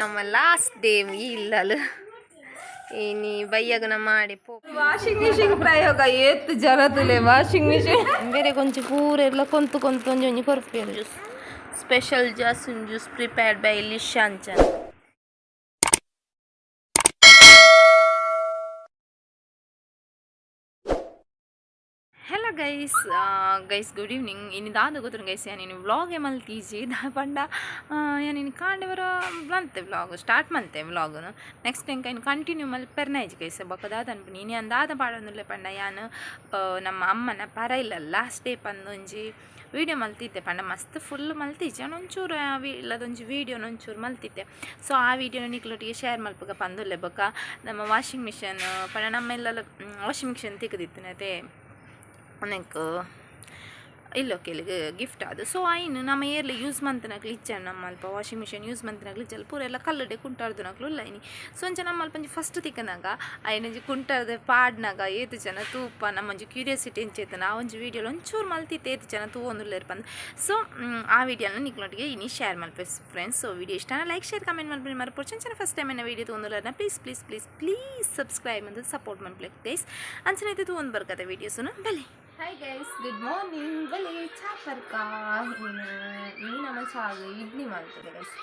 ನಮ್ಮ last day ಈ ಇಲ್ಲಲು ಇನಿ ಬಯ್ಯಗನ ಮಾಡಿ ಪೋ. ವಾಷಿಂಗ್ ಮಿಷಿನ್ ಪ್ರಯೋಗ ಏತ್ ಜನ ತುಲೆ ವಾಷಿಂಗ್ ಮಿಷಿನ್. ಬೇರೆ ಕೊಂಚ ಪೂರೆಲ್ಲ ಕೊಂತು ಕೊಂತು ಒಂಜಿ ಒಂಜಿ ಕೊರ್ಪೇರು. Juice, special jasmine juice prepared by ಲಿಶಾಂಚನ್. Hello guys, guys, good evening. ಇನ್ನು ದಾದ ಗೊತ್ತು ಗೈಸ್, ನೀನು ವ್ಲಾಗ್ ಮಲ್ತೀಜಿ ದಾ ಪಂಡ ಯಾನಿನ್ ಕಾಂಡೆ ಬರ ಬಂತೆ ವ್ಲಾಗ್ ಸ್ಟಾರ್ಟ್ ಮಲ್ತೆ ವ್ಲಾಗ್ನು. ನೆಕ್ಸ್ಟ್ ಟೈಮ್ ಕೈನ್ ಕಂಟಿನ್ಯೂ ಮಲ್ಪೆರ್ನ ಇಜ್ಜಿ ಗೈಸ್. ಬೊಕ್ಕ ದಾದ ಅನ್ಪುನಿ, ಇನಿ ದಾದ ಪಾಡೊಂದುಲ್ಲೆ ಪಂಡ, ಯಾನ್ ನಮ್ಮ ಅಮ್ಮನ ಪರ ಇಲ್ಲ ಲಾಸ್ಟ್ ಡೇ ಪಂದೊಂಜಿ ವೀಡಿಯೋ ಮಲ್ತಿದ್ದೆ. ಪಂಡ ಮಸ್ತ್ ಫುಲ್ ಮಲ್ತಿಜ್ಜಿ, ಒಂಚೂರು ಇಲ್ಲದೊಂಜಿ ವೀಡಿಯೋನ ಒಂಚೂರು ಮಲ್ತಿದ್ದೆ. ಸೊ ಆ ವೀಡಿಯೋನ ನಿಕ್ಲೊಟ್ಟಿಗೆ ಶೇರ್ ಮಲ್ಪುಗ ಪಂದುಲ್ಲೆ. ಬೊಕ್ಕ ನಮ್ಮ ವಾಷಿಂಗ್ ಮಿಷನ್ ಪಂಡ ನಮ್ಮ ಇಲ್ಲಲ ವಾಷಿಂಗ್ ಮಿಷನ್ ತಿಕ್ಕದಿತ್ತಿನತೆ ನೆಕ್ ಇಲ್ಲೊಕೆಲಿಗೆ ಗಿಫ್ಟ್ ಅದು. ಸೊ ಐನ್ ನಮ್ಮ ಏರ್ಲಿ ಯೂಸ್ ಮಂತನಕ್ಲು ಇಚ್ಚ, ನಮ್ಮ ಅಲ್ಪ ವಾಷಿಂಗ್ ಮಿಷನ್ ಯೂಸ್ ಮಂತನಕ್ಲು ಇಚ್ಚಲ್ಲ, ಪೂರ ಎಲ್ಲ ಕಲ್ಲುಡೆ ಕುಂಟಾರ್ದುನಕ್ಲು ಉಲ್ಲ ಇನಿ. ಸೊ ಅಂಚ ನಮ್ಮ ಅಲ್ಪ ಒಂಜಿ ಫಸ್ಟ್ ತಿಕ್ಕನಾಗ ಐನೊಂಜಿ ಕುಂಟಾರ್ದೆ ಪಾಡ್ನಾಗ ಏತ್ ಜನ ತೂಪ, ನಮ್ಮೊಂಜಿ ಕ್ಯೂರಿಯಾಸಿಟಿ ಎಂಚೈತನ, ಆ ಒಂಜಿ ವೀಡಿಯೋ ಒಂಚೂರು ಮಲ್ತಿತ್ತು, ಏತ್ ಜನ ತೂವೊಂದುಲ್ಲೆರ್ ಪಂದ್. ಸೊ ಆ ವೀಡಿಯೋನ ನಿಕ್ಲೊಟ್ಟಿಗೆ ಇನಿ ಶೇರ್ ಮಲ್ಪೆ ಫ್ರೆಂಡ್ಸ್. ಸೊ ವೀಡಿಯೋ ಇಷ್ಟ ಲೈಕ್, ಶೇರ್, ಕಮೆಂಟ್ ಮಲ್ಪಿ ಮರ್ಪೊಡ್ಚಿ. ಅಂಚನೆ ಫಸ್ಟ್ ಟೈಮ್ ಎನ್ನ ವೀಡಿಯೋ ತೂವೊಂದುಲ್ಲೆರ್ನ please please please please subscribe ಮಂತ್ ಸಪೋರ್ಟ್ ಮನ್ಪುಲೆ ಗೈಸ್. ಅಂಚನೆ ತೂವೊಂದು ಬರ್ಕತೆ ವೀಡಿಯೋಸ್ನು ಬಲೆ. Hi guys, good morning. ಬಲೆ ಚಾ ಪರ್ಕ. ಇನ್ನು ಈ ನಮ್ಮ ಚಾಗ್ ಇಡ್ಲಿ ಮಾಡ್ತದೆ ಗೈಸ್,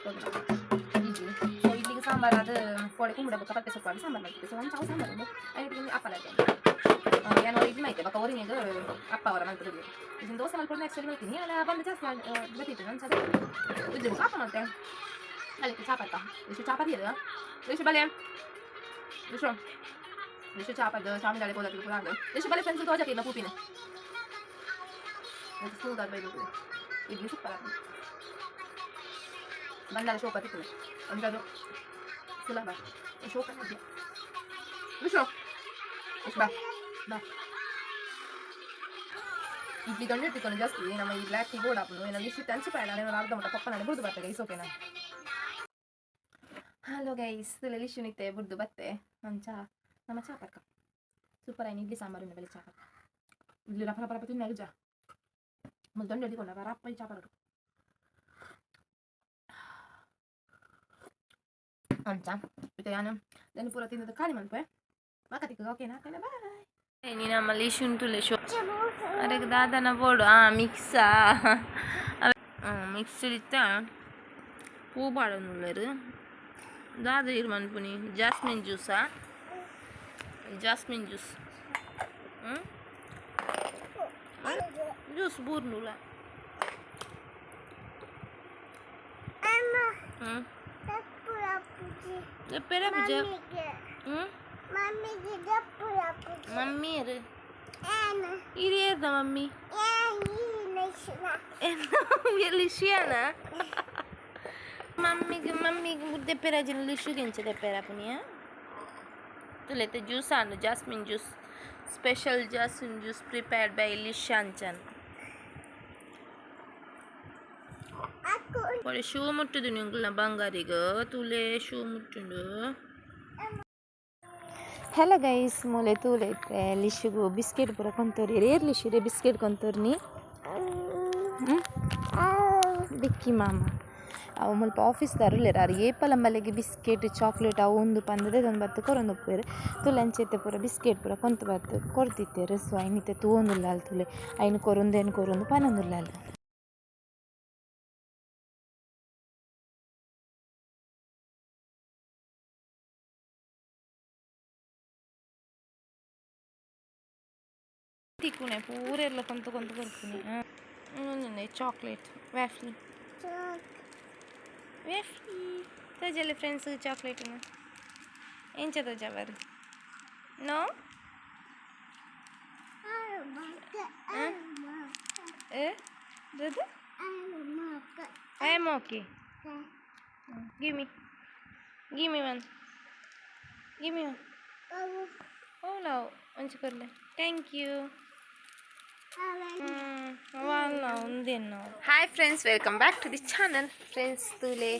ಇಡ್ಲಿ. ಸೊ ಇಡ್ಲಿಗೆ ಸಾಂಬಾರು ಅದು ಕೋಡೆ ಕುಂಬಡ ಬೊಕ್ಕ ಪತ್ತೆ ಸೊಪ್ಪು ಸಾಂಬಾರು ಮಾಡ್ತದೆ. ಸೊ ಒಂದು ಚಾವು ಸಾಂಬಾರು ಉಂಡು ಐದು ಅಪ್ಪಲ ಏನೋ ಇಡ್ಲಿ ಮೈತೆ. ಬೊಕ್ಕ ಒರಿನಿಗೆ ಅಪ್ಪ ಅವರ ಮಲ್ತದೆ. ಇದನ್ನು ದೋಸೆ ಮಲ್ಕೊಂಡು ಆ್ಯಕ್ಚುಲಿ ಮಲ್ತೀನಿ ಅಲ್ಲ, ಬಂದು ಜಾಸ್ತಿ ಗೊತ್ತಿತ್ತು ನನ್ನ ಸದ ಇಡ್ಲಿ ಬೊಕ್ಕ ಅಪ್ಪ ಮಾಡ್ತೆ. ಅದಕ್ಕೆ ಚಾ ಪರ್ಕ. ಇಷ್ಟು ಚಾ ಪರ್ಯದ ಇಷ್ಟು ಬಲೆ ಇಷ್ಟು ಇಷ್ಟು ಚಾ ಪದ್ದು ಸ್ವಾಮಿ ದಾಳಿ ಕೋದಕ್ಕೆ ಪೂರ. ಇಷ್ಟು ಬಲೆ ಫ್ರೆಂಡ್ಸ್, ತೋಜಕ್ಕೆ ಪೂಪಿನ ಸ್ಮೂತ್ ಆಗಿ ಬೈದು. ಇಡ್ಲಿ ಸೂಪರ್ ಆಗ್ತದೆ. ಬಂದಾಗ ಶೋಪ ತಿಕ್ಕುವೆ ಅಂಥದ್ದು ಸುಲಭ ಶೋಕ. ವಿಶ್ವ ಇಷ್ಟು ಬಾ ಬಾ. ಇಡ್ಲಿ ದೊಣ್ಣೆ ಇಟ್ಟಿಕೊಂಡು ಜಾಸ್ತಿ ನಮ್ಮ ಈ ಬ್ಲ್ಯಾಕ್ ಟೀ ಬೋರ್ಡ್ ಹಾಕೋದು. ಏನಾದ್ರು ಇಷ್ಟು ಅಂಚು ಪಾಯ ನಾನು ಅರ್ಧ ಮಟ್ಟ ಪಪ್ಪ ನಾನು ಬುಡ್ದು ಬರ್ತದೆ ಗೈಸ್, ಓಕೆನಾ? ಹಲೋ ಗೈಸ್, ಲಿಶುನಿತ್ತೆ ಬುಡ್ದು ಬತ್ತೆ. ನಮ್ಮ ಚಾ, ನಮ್ಮ ಚಾ ಪಕ್ಕ ಸೂಪರ್ ಆಯ್ತು. ಇಡ್ಲಿ ಸಾಂಬಾರು ಬೆಲೆ ಚಾ ಪಕ್ಕ. ಇಡ್ಲಿ ರಪ ರಪ ರಪ ತಿನ್ನಾಗ ಜಾ ಮುದ್ದು ದೊಣ್ಣೆ ಹಿಡ್ಕೊಂಡ ರಪ್ಪ ಈ ಚಾ ಪರಡು ಅಂಚ. ಮತ್ತೆ ಯಾನು ನಾನು ಪೂರ ತಿನ್ನೋದು ಖಾಲಿ ಮನ್ಪೆ ಮಾಕತಿಕ್ಕ, ಓಕೆನಾ? ಬಾಯ್. ನೀ ನಮ್ಮ ಲಿಶುನ್ ತುಲೆ ಶೋ ಅರೆಗ್ ದಾದನ ಬೋಡು. ಆ ಮಿಕ್ಸಾ ಮಿಕ್ಸ್ ಇತ್ತ ಪೂ ಪಾಡೊಂದುಲ್ಲೆರ್. ದಾದ ಇರ್ ಮನ್ಪುನಿ? ಜಾಸ್ಮಿನ್ ಜ್ಯೂಸಾ? ಜಾಸ್ಮಿನ್ ಜ್ಯೂಸ್ ಜ್ಯೂಸ್ ಬೂರ್ನುಲ. ಹ್ಞೂ ಪೆರ ಪೂಜೆ. ಹ್ಞೂ ಮಮ್ಮಿ ಇರು ಇರಿಯರ್ದ ಮಮ್ಮಿ ಲಿಶಿಯಾನ ಮಮ್ಮಿಗೆ ಮಮ್ಮಿಗೆ ಮುದ್ದೆ ಪೆರಾಜಿನ ಲಿಶುಗೆ ಎಂಚ ಪೆರ ಪುನಿಯ ತುಲೆತೆ juice and jasmine juice, special jasmine juice prepared by ಲಿಶಾಂಚನ್. Shoe ಮುಟ್ಟುದು ನಿಂಗುಲ್ನ ಬಂಗಾರಿಗ ತುಲೆ ಶೂ ಮುಟ್ಟುಂಡು. ಹಲೋ ಗೈಸ್, ಮೂಲೆ ತೂಲೆ ಇತ್ತೆ ಲಿಶುಗು ಬಿಸ್ಕೆಟ್ ಪೂರ ಕೊಂತೋರಿ. ರೇರ್ ಲಿಶುರೆ ಬಿಸ್ಕೆಟ್ ಕೊಂತೋರ್ನಿ ಬಿಕ್ಕಿ ಮಾಮ. ಅವು ಮುಲ್ಪ ಆಫೀಸ್ದಾರ್ ಉಲ್ಲೆರ್. ಆರ್ ಏಪಲ ಮಲೆಗೆ ಬಿಸ್ಕೆಟ್ ಚಾಕ್ಲೇಟ್ ಅವು ಉಂದು ಪಂದ್ ಒಂದು ಬತ್ತು ಕೊರೊಂದು ಉಪ್ಪುವೆರ್. ತುಲೆ ಅಂಚೆತ್ತೆ ಪೂರ ಬಿಸ್ಕೆಟ್ ಪೂರ ಕೊಂತು ಬತ್ತು ಕೊರ್ದಿತ್ತೆರ್. ಸೊ ಐನ್ ಇತ್ತೆ ತೂವೊಂದುಲ್ಲ ಅಲ್ ತುಲೆ ಐನ್ ಕೊರೊಂದೇನು ಕೊರೊಂದು ಪನೊಂದುಲ್ಲ ಅಲ್. ತಿಕ್ಕುನೆ ಪೂರೆಲ್ಲ ಕೊಂತು ಕೊಂತು ಕೊರ್ಪುನಿ. ಚಾಕ್ಲೇಟ್ ವ್ಯಾಫ್ಲಿ ವ್ಯಾಫ್ಲಿ ತೋಜಲೆ ಫ್ರೆಂಡ್ಸ್. ಚಾಕ್ಲೇಟ್ ಎಂಚ ತೋಜಾವರ್? No brother, I am okay. Give me, give me one, give me one. Oh no, ಒಂಚು ಕೊರ್ಲೆ. Thank you. Hi friends, welcome back to the channel. Friends, ತೂಲೆ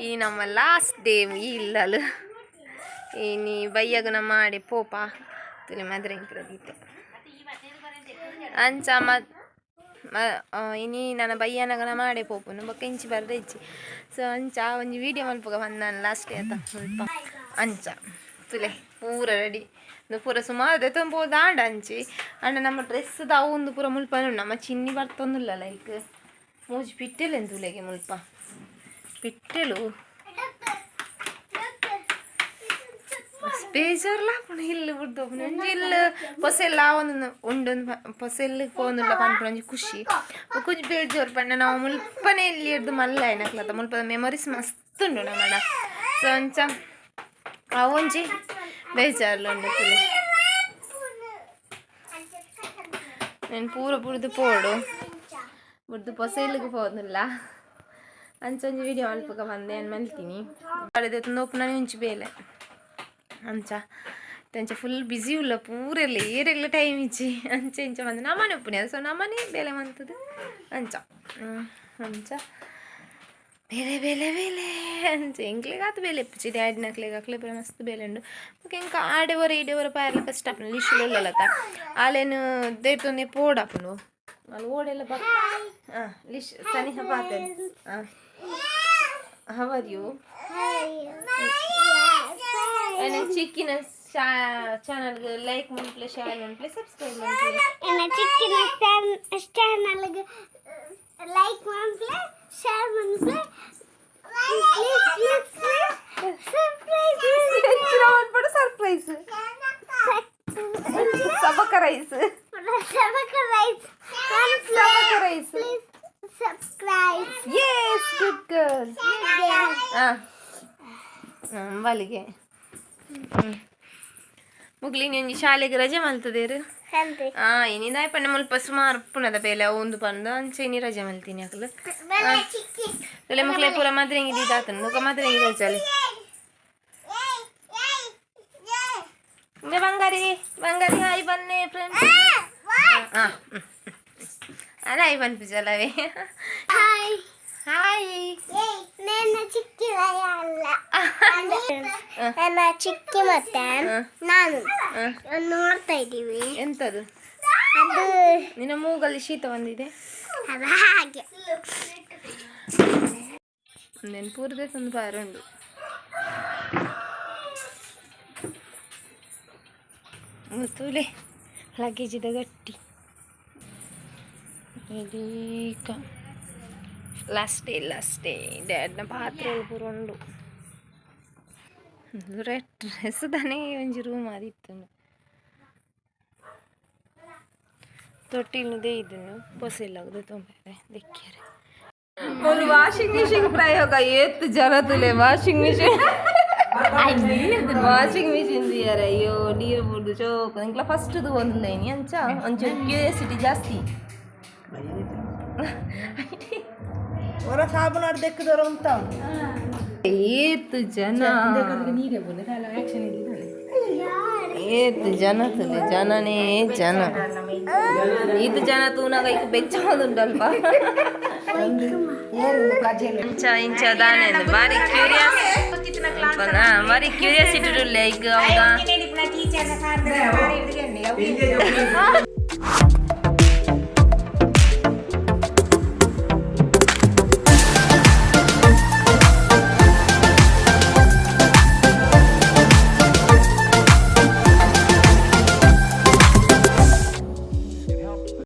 ಈ ನಮ್ಮ ಲಾಸ್ಟ್ ಡೇ ಈ ಇಲ್ಲಲು. ಇನಿ ಬಯ್ಯಗನ ಮಾಡಿ ಪೋಪ. ತುಲೆ ಮದ್ರೆ ಪ್ರದೀತೆ ಅಂಚ. ಇನಿ ನನ್ನ ಬಯ್ಯನಗ ಮಾಡೇ ಪೋಪುನು ಬೊಕ್ಕ ಇಂಚಿ ಬರ್ದ ಇಜ್ಜಿ. ಸೊ ಅಂಚ ಒಂಜಿ ವೀಡಿಯೋ ಮಲ್ಪುಗ ಬಂದಾನ ಲಾಸ್ಟ್ ಆತ ಮುಲ್ಪ. ಅಂಚ ತುಲೆ ಪೂರ ರೆಡಿ, ಪೂರ ಸುಮಾರು ದೆತ್ತೊಂದು ಪೋದಾಂಡ ಅಂಚಿ. ಅಂಡ ನಮ್ಮ ಡ್ರೆಸ್ ಅವು ಒಂದು ಪೂರ ಮುಲ್ಪ ನಮ್ಮ ಚಿನ್ನಿ ಬರ್ತೊಂದುಲ್ಲ. ಲೈಕ್ ಮೂಜಿ ಪಿಟ್ಟೆಲು ತುಲೆಗೆ ಮುಲ್ಪ ಪಿಟ್ಟೆಲು ಬೇಜಾರ್ಲ ಪುಣ ಇಲ್ಲು ಬುಡ್ದು ಒಂಜಿ ಇಲ್ಲು ಪೊಸೆಲ್ಲ ಒಂದು ಉಂಡು ಪೊಸೆಲ್ ಪೋಂದುಲ್ಲ ಪನ್ಪುನ ಒಂಜಿ ಖುಷಿ. ಬೊಕ್ಕ ಬೇಜಾರು ಪಂಡ ನಾವು ಮುಲ್ಪನೆ ಇಲ್ಲಿ ಹಿಡ್ದು ಮಲ್ಲ ಏನಕ್ಲತ್ತ ಮುಲ್ಪದ ಮೆಮೊರೀಸ್ ಮಸ್ತ್ ಉಂಡು ನಮ್ಮಡ. ಸೊ ಅಂಚ ಅವೊಂಜಿ ಬೇಜಾರ್ಲ ಉಂಡು ತುಲೆ. నేను ಪೂರ ಬುಡ್ದು ಪೋಡು ಬುಡ್ದು ಪೊಸೆಲ್ಗ್ ಪೋದುಲ್ಲ. ಅಂಚ ಒಂಜಿ ವಿಡಿಯೋ ಮಲ್ಪುಗ ಬಂದೆ ಏನು ಮಲ್ತೀನಿ ನೋಪುನ ಒಂಜಿ ಬೇಲೆ. ಅಂಚ ಅಂಚ ಫುಲ್ ಬ್ಯುಸಿ ಉಲ್ಲ ಪೂರೆಲ್ಲ ಏರೆಗ್ಲ ಟೈಮ್ ಇಜ್ಜಿ. ಅಂಚ ಇಂಚ ಬಂದು ನಮ್ಮನೆ ಉಪ್ಪುನೆ. ಸೊ ನಮ್ಮನೆ ಬೇಲೆ ಮಂತದು ಅಂಚ ಅಂಚ ಬೇಲೆ ಬೇಲೆ ಬೇಲೆ ಅಂಚ ಎಂಕ್ಲೆಗ್ ಬೇಲೆ ಇಪ್ಪುಜಿ. ಡ್ಯಾಡಿನಕ್ಲೆಗ್ ಅಕ್ಲೆ ಪೂರ ಮಸ್ತ್ ಬೇಲೆ ಉಂಡು. ಬೊಕ ಎಂಕ್ ಆಡೆ ಒರ ಈಡೆ ಒರ ಪಾಯರ್ಲ ಕಷ್ಟ ಆಪುಂಡು. ಲಿಶುಲು ಉಲ್ಲಲತ ಆಲೆನ್ ದೇತೊಂದೆ ಪೋಡಾಪುಂಡು ಅಲ್ ಓಡೆಲ್ಲ ಬ. ಹಾಂ ಲಿಶ್ ಸನಿಹ ಪಾತೆ. ಹಾಂ, how are you? ಎನ್ನ ಚಿಕ್ಕಿನ ಚಾನಲ್ ಲೈಕ್ ಮನ್ಪ್ಲೆ, ಶೇರ್ ಮನ್ಪ್ಲೆ, ಸಬ್ಸ್ಕ್ರೈಬ್ ಮನ್ಪ್ಲೆ. ಎನ್ನ ಚಿಕ್ಕಿನ ಚಾನಲ್ಗೆ ಲೈಕ್ ಮನ್ಪ್ಲೆ, ಶೇರ್ ಮನ್ಪ್ಲೆ, ಪ್ಲೀಸ್ ಪ್ಲೀಸ್ ಸಬ್ಸ್ಕ್ರೈಬ್. ಹೆಚ್ಚಿನ ಮನ್ಪಡು ಸರ್ಪ್ರೈಸ್ ಸಬಕ ರೈಸ್. ಸಬಕ ರೈಸ್. ಸಬಕ rice. Please subscribe. Yes, good girl. ಹಾಂ ಬಲಿಗೆ ಮುಗ್ಲಿ ಒಂಜಿ ಶಾಲೆಗೆ ರಜೆ ಮಲ್ತದೇರು. ಇನಿ ದಾಯ ಪಂಡ ಮುಲ್ಪ ಸುಮಾರು ಪುಣದ ಬೇಲೆ ಒಂದು ಪಂದ ಅಂಚ ಇನಿ ರಜೆ ಮಲ್ತೀನಿ ಅಕ್ಲು. ತುಲೆ ಮಕ್ಳೆ ಪೂರ ಮದ್ರೆಂಗಿ ದಾತನ ಬೊಕ ಮದ್ರೆಂಗಿ ರಜಾಲೆ. ಬಂಗಾರಿ ಬಂಗಾರಿ ಹಾಯ್ ಬನ್ನಿ ಫ್ರೆಂಡ್ಸ್. ಹಾಂ ಅಲ್ಲ ಹಾಯ್ ಪನ್ಪಿಜಲ್ಲವೇ. ಹಾಯ್. ಹಾಯ್. ನನ್ನ ಚಿಕ್ಕಿ ಅಲ್ಲ, ನನ್ನ ಚಿಕ್ಕಿ ಮತ್ತೆ ನಾನು ನೋಡ್ತಾ ಇದ್ದೀವಿ. ಎಂತದು? ಅದು ನಿನ್ನ ಮೂಗಲ್ಲಿ ಶೀತ ಬಂದಿದೆ. ಅದು ಹಾಗೆ. ನೆನಪೂರ್ದೆ ತಂದು ಪಾರುಂಡು ಮುತ್ತುಲೆ ಲಗೇಜಿದ ಗಟ್ಟಿ ಇದೀಗ. ಲಾಸ್ಟ್ ಡೇ, ಲಾಸ್ಟ್ ಡೇ ಡ್ಯಾಡ್ನ ಪಾತ್ರೆ ಪೂರ ಉಂಡು. ಡ್ರೆಸ್ ತಾನೇ ಒಂಜಿ ರೂಮ್ ಆದಿತ್ತು. ತೊಟ್ಟಿಲ್ನುದೇ ಇದನ್ನು ಪೊಸೆಲ್ಲಾಗದೆ ತೊಂದರೆ ದೆಕ್ಕಿಯರೆ. ಒಂದು ವಾಷಿಂಗ್ ಮಿಷಿನ್ ಪ್ರಯೋಗ ಏತ್ ಜನ ತುಲೆ. ವಾಷಿಂಗ್ ಮಿಷಿನ್, ವಾಷಿಂಗ್ ಮಿಷಿನ್ ದಿಯರೆ. ಅಯ್ಯೋ, ನೀರು ಬುಡ್ದು ಚೋಕ್ ಇಂಕ್ಲ ಫಸ್ಟ್ ಒಂದು ಲೈನ್ ಅಂಚ ಒಂಚೂರು ಕ್ಯೂರಿಯಾಸಿಟಿ ಜಾಸ್ತಿ. ಹೊರ ಸಾಬೂನು ದೆಕ್ಕದವರು ಅಂತ. ಏತ್ ಜನ, ಏತ್ ಜನ ತುಲೆ, ಜನನೇ ಜನ. ಈತ್ ಜನ ತೂನಾಗ ಈಗ ಬೆಚ್ಚ ಉಂಟಲ್ಪ. ಇಂಚ ಇಂಚ ದಾನೆ ಬಾರಿ ಕ್ಯೂರಿಯಸ್, ಬಾರಿ ಕ್ಯೂರಿಯಾಸಿಟಿ ಲೈಕ್ ಹೌದಾ.